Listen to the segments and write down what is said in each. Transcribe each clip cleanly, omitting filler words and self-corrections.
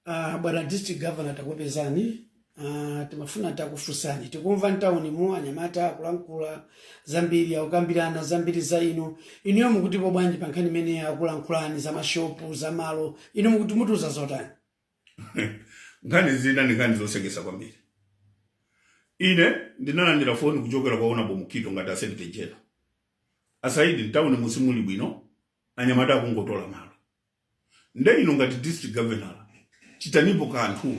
Bwana district governor, takupezani. Timafuna takufunsani. Tikumva mtawuni mu anyamata akulankhula zambiri, akukambirana zambiri za inu. Inuyo mukutipo bwanji pa nkhani imene akulankhulani za mashopu, za malo? Inu mukuti mutiuza zotani? Nkhani zina ndi nkhani zosekesa kwambiri. Ine ndinalandira foni kuchokera kwa Honorable Mukhito ngati a secretary general: "Asaidi, mtawuni musimuli bwino, anyamata akungotola malo. Nde ino ngati district governor chitanipo kanthu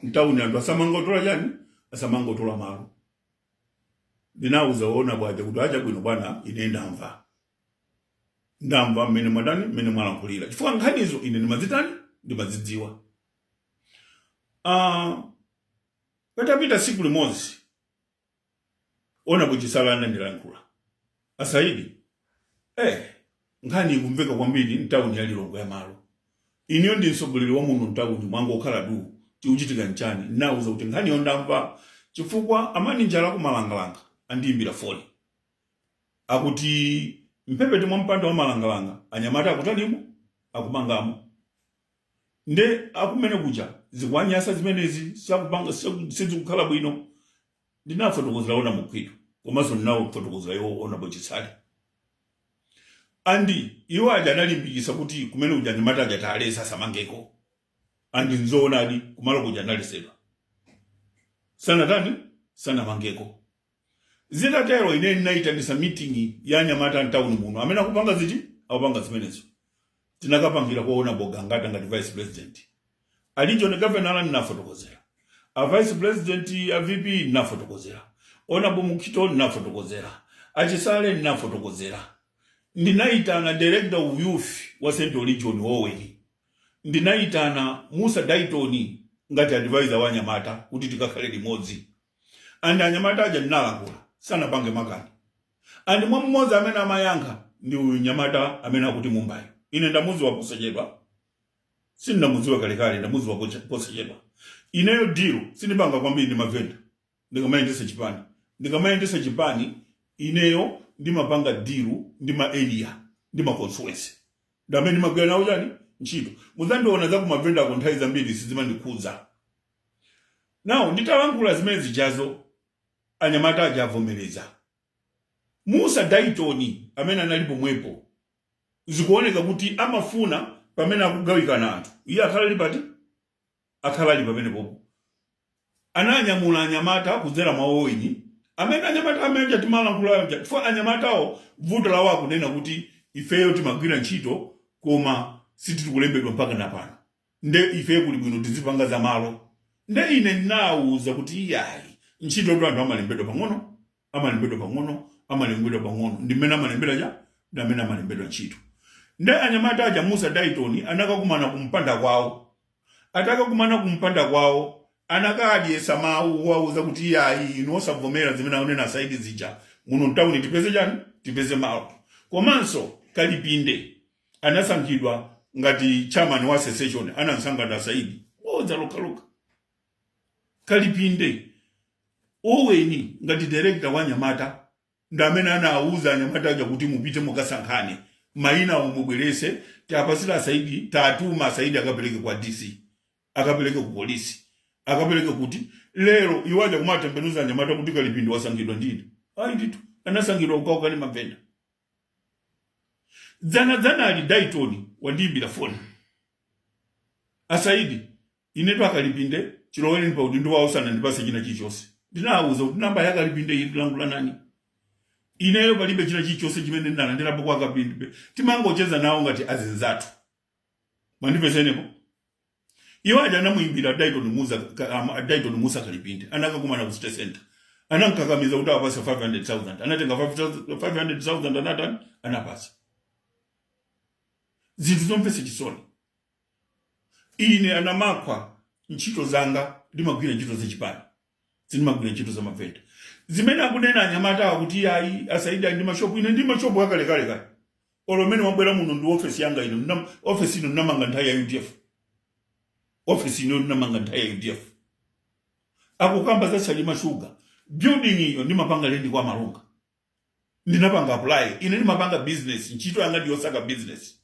mtawuni, anthu asamangotola chani, asamangotola malo." Ndinawuza Honorable aja kuti, "Acha bwino bwana, ine ndamva, ndamva mmene mwadani, mmene mwalankhulira, chifukwa nkhanizo ine ndimazitani, ndimazidziwa." Patapita siku limodzi Honorable Chisale anandilankhula: "Asaidi, nkhani ikumveka kwambiri mtawuni ya Lilongwe ya malo. Iniyo ndi mtsogoleri wa muno mtawuni, mwangokhala du, chikuchitika nchani?" Ndinawuza kuti nkhaniyo ndamva, chifukwa amaninjala kumalangalanga andiyimbira foni, akuti mphepete mwa mpanda wa Malangalanga anyamata akutanimo, akumangamo. Nde akumene kuja zikuwanyasa zimenezi, sakupanga, sizikukhala bwino. Ndinafotokozera Honorable Mukhito, komanso ndinafotokozera iwo Honorable Chisale, and iwo aja analimbikisa kuti kumene kuja anyamata aja talesa asamangeko. And nzoonadi, kumalo kuja analesedwa, sanatani, sanamangeko. Zitatero ine ndinayitanisa meeting ya anyamata mtawuni muno amene akupanga ziti, akupanga zimenezo. Tinakapangira kwa Honorable Gangata ngati vice president, a region governor ndinafotokozera, a vice president, a VP ndinafotokozera, Honorable Mukhito ndinafotokozera, Achisale ndinafotokozera, ndinayitana director of youth wa Central Region Owen, ndinayitana Musa Dayton ngati advisor wa anyamata kuti tikakhale limodzi. And anyamata aja ndinalankhula, sanapange makani. And mwa mmodzi amene amayankha ndi uyu nyamata amene akuti Mumbayo. Ine ndamuziwa posachedwa, sindinamudziwe kalekale, ndamuziwa posachedwa. Ineyo deal sindipanga kwambiri ndi mavenda. Ndikamayendesa chipani, ineyo ndimapanga deal ndi ma area, ndi ma constituency, ndamene ndimagwira nawo chani, ntchito. Muzandiona za kumavenda ako nthawi zambiri sizimandikhudza. Nawo nditalankhula zimene zijazo, anyamata aja avomereza. Musa Dayton amene anali pomwepo, zikuoneka kuti amafuna pamene akugawikana anthu iye akhala ali pati, akhala ali pamene popo. Ananyamula anyamata kudzera mwa Oweni amene anyamata amene timalankhula, chifukwa anyamatawo vuto lawo akunena kuti ifeyo timagwira ntchito koma sitiri kulembedwa mpaka napano, nde ifeyo kuli bwino tizipanga za malo. Nde ine ndinawuza kuti iyayi, ntchito tu anthu amalembedwa pang'ono, amalembedwa pang'ono, amalembedwa pang'ono, ndi mmene amalembedwa cha, ndi amene amalembedwa ntchito. Nde anyamata aja, Musa Dayton anakakumana kumpanda kwawo. Atakakumana kumpanda kwawo, anakadyesa mawu kuwauza kuti iyayi, inu osavomera zimene akunena Asaidi zija, muno mtawuni tipeze chani, tipeze malo. Komanso Kalipinde anasankhidwa ngati chairman wa association, anasankha ndi Asaidi, bodza lokhalokha. Kalipinde, Oweni ngati director wa anyamata ndi amene anawuza anyamata aja kuti mupite mukasankhane mayina awo, mubwerese, tiapasire Asaidi, tatuma Asaidi akapereke kwa DC, akapereke ku polisi, akapereke kuti. Lero iwo aja kumatembenuza anyamata kuti Kalipinde wasankhidwa ndine. Ayi ndithu, anasankhidwa kukaukani mavenda. Dzana dzanali Dayton wandiyimbira foni: "Asaidi, inetu Akalipinde chilowereni pa udindo wawo sanandipase china chilichonse." Ndinawuza kuti namba ya Akalipinde iyi, ndilankhula nani? Ineyo palibe china chilichonse chimene ndinalandirapo kwa Akalipinde, timangocheza nawo ngati azinzathu. Mwandipezenepo? Iwo aja anamuimbira Dayton Musa, Dayton Musa Kalipinde, anakakumana ku State Center, anankakamiza kuti awapase 500,000. Anatenga 500,000, anatani, anapasa. Zinthu zomvetsa chisoni. Ine anamakhwa ntchito zanga ndimagwira ntchito zachipani, sindimagwira ntchito za mavenda. Zimene akunena anyamata akuti ayi, Asaidi ali ndi mashopu, ine ndi mashopu akalekale kale. Olo mmene wabwera muno ndi ofesi yanga ino. Ofesi ino ndinamanga nthawi ya UDF, ofesi ino ndinamanga nthawi ya UDF. Akukamba za Salima Sugar building, iyo ndimapanga lendi kwa Malunga, ndinapanga apply. Ine ndimapanga business, ntchito yanga ndiyosaka business.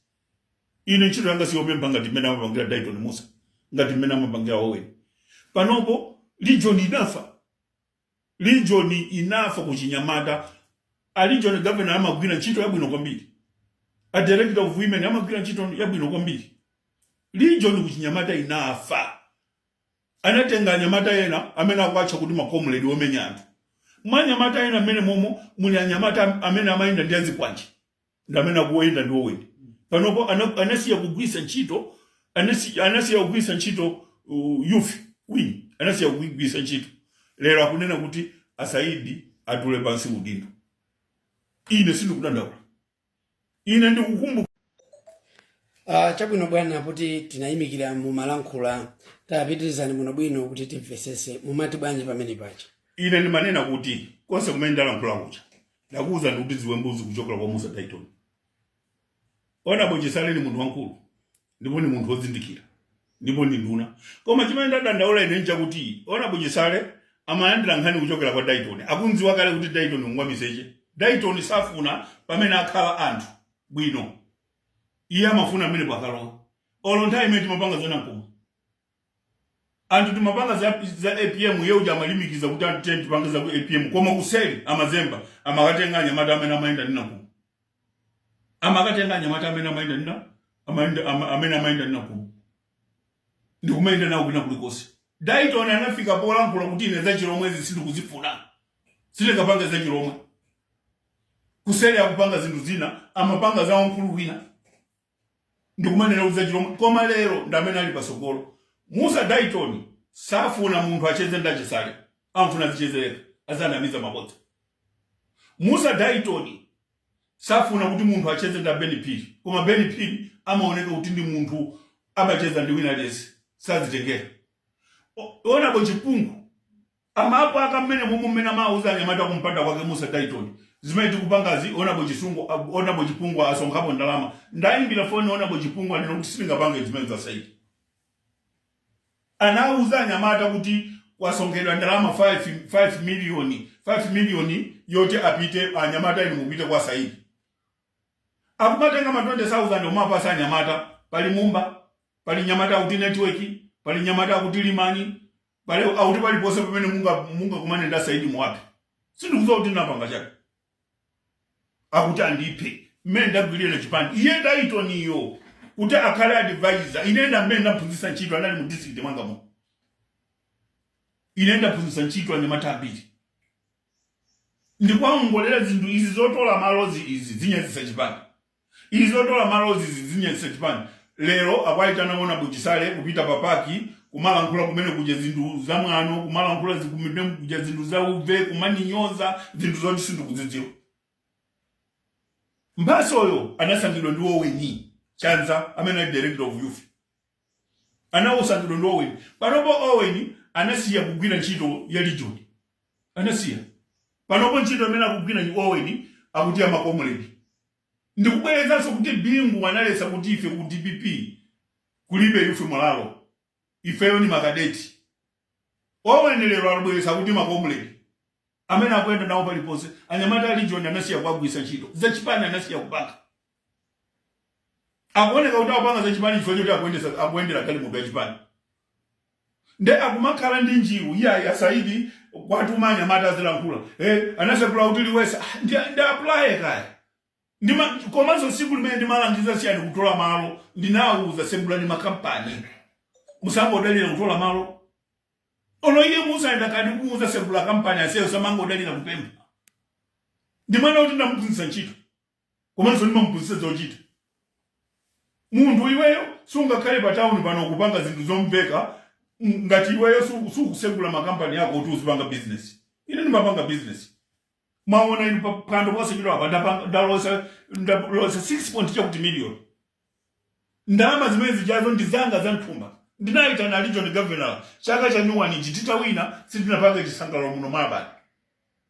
Ine ntchito yanga siyopempha ngati mmene amapangira Dayton Musa. Ngati mmene amapangira Owen. Panopo region inafa, region inafa kuchinyamata. A region governor amagwira ntchito yabwino kwambiri, a director of women amagwira ntchito yabwino kwambiri. Region kuchinyamata inafa. Anatenga anyamata ena amene akuatcha kuti makomredi omenya anthu. Mwa anyamata ena amene momo muli anyamata amene amayenda ndi azikwanje, ndi amene akuyenda ndi Owen panopo. Anasiya kugwisa ntchito, anasiya kugwisa ntchito youth wing, anasiya kugwisa ntchito. Lero akunena kuti asaidi atule pansi udindo. Ine sindikudandaula, ine ndikukumbuka. Chabwino bwana, kuti tinayimikira mumalankhula, tapitirizani muno bwino kuti timvesese. Mumati bwanji pamene pacha? Ine ndimanena kuti konse kumene ndalankhula kucha, ndakuwuza ndikuti ziwembuzi kuchokera kwa Musa Dayton. Honourable Chisale ni munthu wankulu ndipo ni munthu wozindikira ndipo ndi nduna, koma chimene ndadandaula ine nchakuti Honourable Chisale amalandira nkhani kuchokera kwa Dayton. Akunziwa kale kuti Dayton ngwamiseche. Dayton safuna pamene akhala anthu bwino, iye amafuna amene pakalowa. Olo nthawi imene timapanga za Nankhumwa, anthu timapanga za APM, iye uja amalimikiza kuti anthu tiye tipange za ku APM, koma kuseri amazemba, amakatenga anyamata amene amayenda ndi Nankhumwa, amakatenga anyamata amene amayenda ndi na amayenda amene amayenda ndi Nankhumwa ndikumayenda nawo kwina kulikonse. Dayton anafika polankhula kuti ine zachilomwezi sindikuzifuna, sindingapanga zachilomwe. Kuseri akupanga zinthu zina, amapanga za wamkulu wina ndikumanena kuti zachilomwe, koma lero ndi amene ali pasogolo. Musa Dayton safuna munthu acheze ndi achisale, amfuna azichezereka, azanamiza mabodza. Musa Dayton safuna kuti munthu acheze ndi Ben Phiri, koma Ben Phiri amaoneka kuti ndi munthu amacheza ndi wina aliyense, sazitengera. Honourable Chipungu amapo akamene momwe mmene amauza anyamata kumpanda kwake Musa Dayton zimene tikupangazi. Honourable Chisungu, Honourable Chipungu asonkhapo ndalama. Ndayimbira foni Honourable Chipungu, anena kuti sitingapange zimene zasaidi. Anauza anyamata kuti kwasonkhedwa ndalama 5 miliyoni, 5 miliyoni yoti apite anyamata, inu mupite kwa Saidi. Akumatenga ma 20,000 omapasa anyamata. Pali Mumba, pali nyamata akuti network, pali nyamata akuti limani, pali akuti paliponse pamene munga kumane nda Saidi muwapi. Sindikudziwa kuti ndinapanga chake akuti andiphe mmene ndagwirira chipani. Iye Daytoniyo kuti akhale advisor, ine ndamene ndaphunzitsa ntchito, anali mu district mwangamo. Ine ndaphunzitsa ntchito anyamata ambiri ndikuwaongolera zinthu izi zotola malozi, izi zinyazisa chipani, izi zotola malozi, izi zinyazisa chipani. Lero akwayitana Honourable Chisale kupita pa park kumalankhula kumene kuja zinthu zamwano, kumalankhula kumene kuja zinthu za uve, kumaninyoza, zinthu zoti sindikuzidziwa. Mphasoyo anasankhidwa ndi Oweni Chanza amene ali director of youth, anasankhidwa ndi Owen. Panopo Owen anasiya kugwira ntchito ya region, anasiya. Panopo ntchito imene akugwira ni Owen akuti amakomredi. Ndikubwerezanso kuti Bingu analesa kuti ife ku DPP kulibe youth morale, ifeyo ni makadeti. Owen lero alibweresa kuti makomredi amene akuyenda nawo paliponse. Anyamata a region anasiya kuagwisa ntchito zachipani, anasiya kupanga. Akuoneka kuti akupanga zachipani chifukwa choti akuyendera galimoto yachipani, nde akumakhala ndi njiru. Iyayi, asaidi kwatuma anyamata azilankhula, anasekula kuti liwesa. Ah, ndi apply kaya. Ndima komanso siku limene ndimalangiza siyani kutola malo, ndinawuza segulani makampani, musangodalira kutola malo. Ono iye musayenda kadi kumuuza segula kampani aseyo, samangodalira kupempha. Ndimwana kuti ndamuphunzitsa ntchito, komanso ndimamuphunzitsa zochita. Munthu iweyo sungakhale pa town pano kupanga zinthu zomveka ngati iweyo sukusegula makampani ako kuti uzipanga business. Ine ndimapanga business. Mwaona inu pa phwando posachedwa apa ndalosa 6 point chakuti million. Ndalama zimene zijazo ndi zanga za mthumba. Ndinayitana region governor chaka cha nyuwani ichi titawina, sitinapange chisangalalo muno mwabali,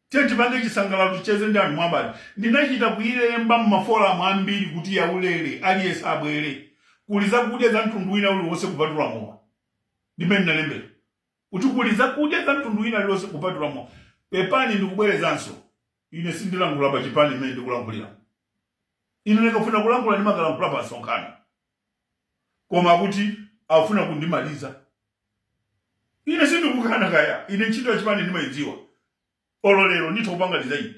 tiye tipange chisangalalo, ticheze ndi anthu mwabali. Ndinachita kuyilemba mmaforamu ambiri kuti yaulere, aliyense abwere, kuli zakudya za mtundu wina uliwonse kupatula mowa. Ndimene ndinalembera kuti kuli zakudya za mtundu wina uliwonse kupatula mowa. Pepani, ndikubwerezanso, ine sindilankhula pa chipani imene ndikulankhulira. Ine ndikafuna kulankhula ndimakalankhula pa msonkhano, koma kuti Afuna kundimaliza ine. Sindikukana kaya, ine ntchito ya chipani ndimayidziwa. Olo lero nditha kupanga resign,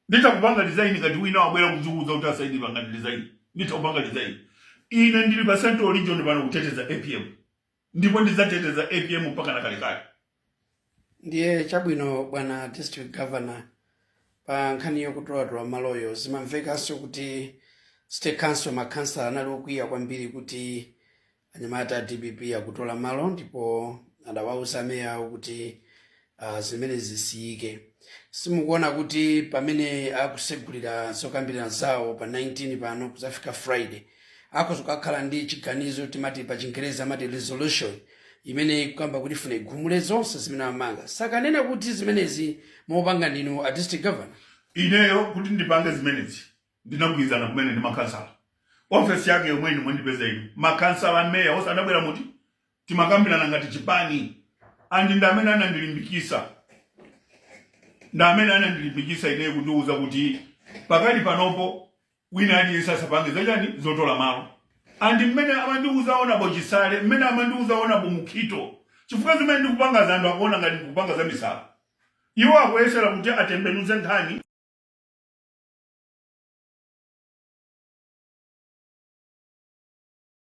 nditha kupanga resign. Ngati wina wabwera kudziwuza kuti asaidi pangani resign, nditha kupanga resign. Ine ndili pa Central Region pano kuteteza APM, ndipo ndidzateteza APM mpaka na kalekale. Ndiye chabwino, bwana district governor, pa nkhani yokutolatola maloyo, zimamvekanso kuti state council, makhansala anali okwiya kwambiri kuti anyamata a DPP akutola malo, ndipo adawauza ameya awo kuti zimene zisiyike. Simukuona kuti pamene akusegulira zokambirana zawo pa 19 pano kuzafika Friday, akuzokakhala ndi chiganizo, timati pa Chingereza amati resolution, imene ikukamba kuti ifuna igumule zonse zimene amanga, sakanena kuti zimenezi mopanga ndinu a district governor? Ineyo kuti ndipange zimenezi, ndinagwirizana kumene ndi makhansala. Ofesi yake yomwe inu mwandipeza inu, makhansala, meya onse anabwera, muti timakambirana ngati chipani, and ndi amene anandilimbikisa, ndi amene anandilimbikisa ineyo kundiwuza kuti pakali panopo wina aliyense asapange zachani, zotola malo. And mmene amandiuza Honourable Chisale, mmene amandiuza Honourable Mukhito, chifukwa zimene ndikupanga, zanthu akuona ngati ndikupanga za misala, iwo akuyesera kuti atembenuze nkhani.